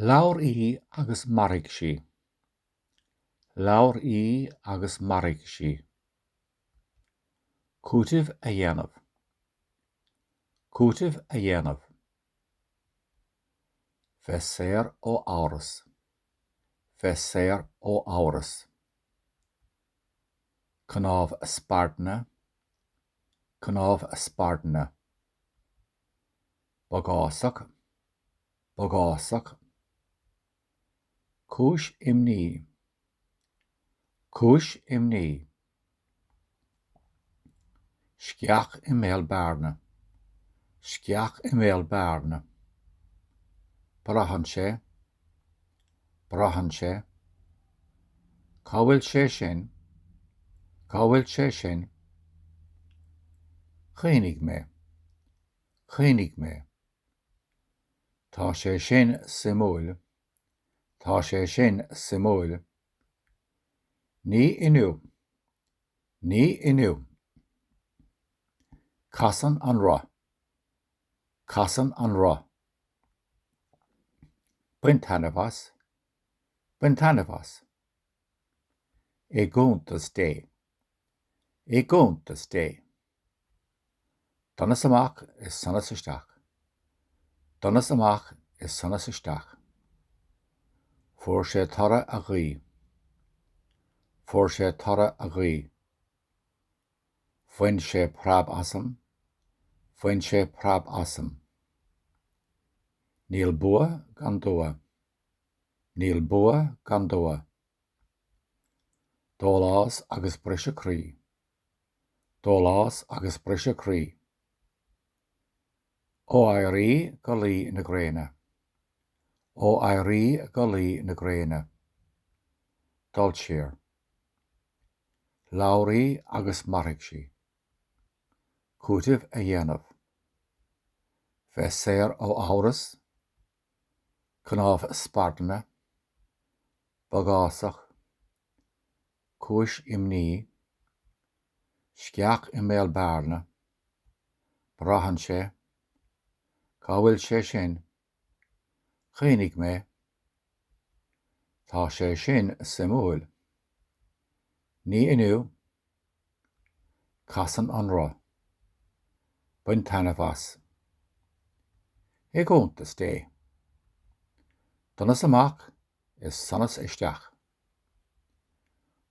Labhair í agus mairfidh sí. Labhair í agus mairfidh sí. Cúiteamh a dhéanamh. Cúiteamh a dhéanamh. Bheith saor ó amhras. Bheith saor ó amhras. Cnámh spairne. Cnámh spairne. Bogásach. Bogásach. Cúis imní. Cúis imní. Sceach i mbéal bearna. Sceach i mbéal bearna. Braitheann sé. Braitheann sé. Cá bhfuil sé sin? Cá bhfuil sé sin? Cuimhnigh mé. Cuimhnigh mé. Tá sé sin suimiúil. Tá sé sin suimiúil. Ní inniu. Ní inniu. Casann an roth. Casann an roth. Bain taitneamh as. Bain taitneamh as. I gcuntas Dé. I gcuntas Dé. Donas amach is sonas isteach. Donas amach is sonas isteach. Fuair sé toradh a ghuí. Fuair sé toradh a ghuí. Bhain sé preab asam. Bhain sé preab asam. Níl bua gan dua. Níl bua gan dua. Dólás agus briseadh croí. Dólás agus briseadh croí. Ó éirí go luí na gréine. Ó éirí go luí na gréine. Dul siar. Labhair í agus mairfidh sí. Cúiteamh a dhéanamh. Bheith saor ó amhras. Cnámh spairne. Bogásach. Cúis imní. Sceach i mbéal bearna. Braitheann sé. Cá bhfuil sé sin? Cuimhnigh mé. Tá sé sin suimiúil. Ní inniu. Casann an roth. Bain taitneamh as. I gcuntas Dé. Donas amach is sonas isteach.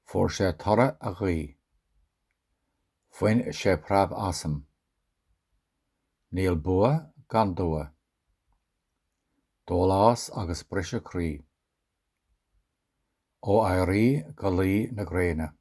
Fuair sé toradh a ghuí. Bhain sé preab asam. Níl bua gan dua. Dólás agus briseadh croí. Ó éirí go luí na gréine.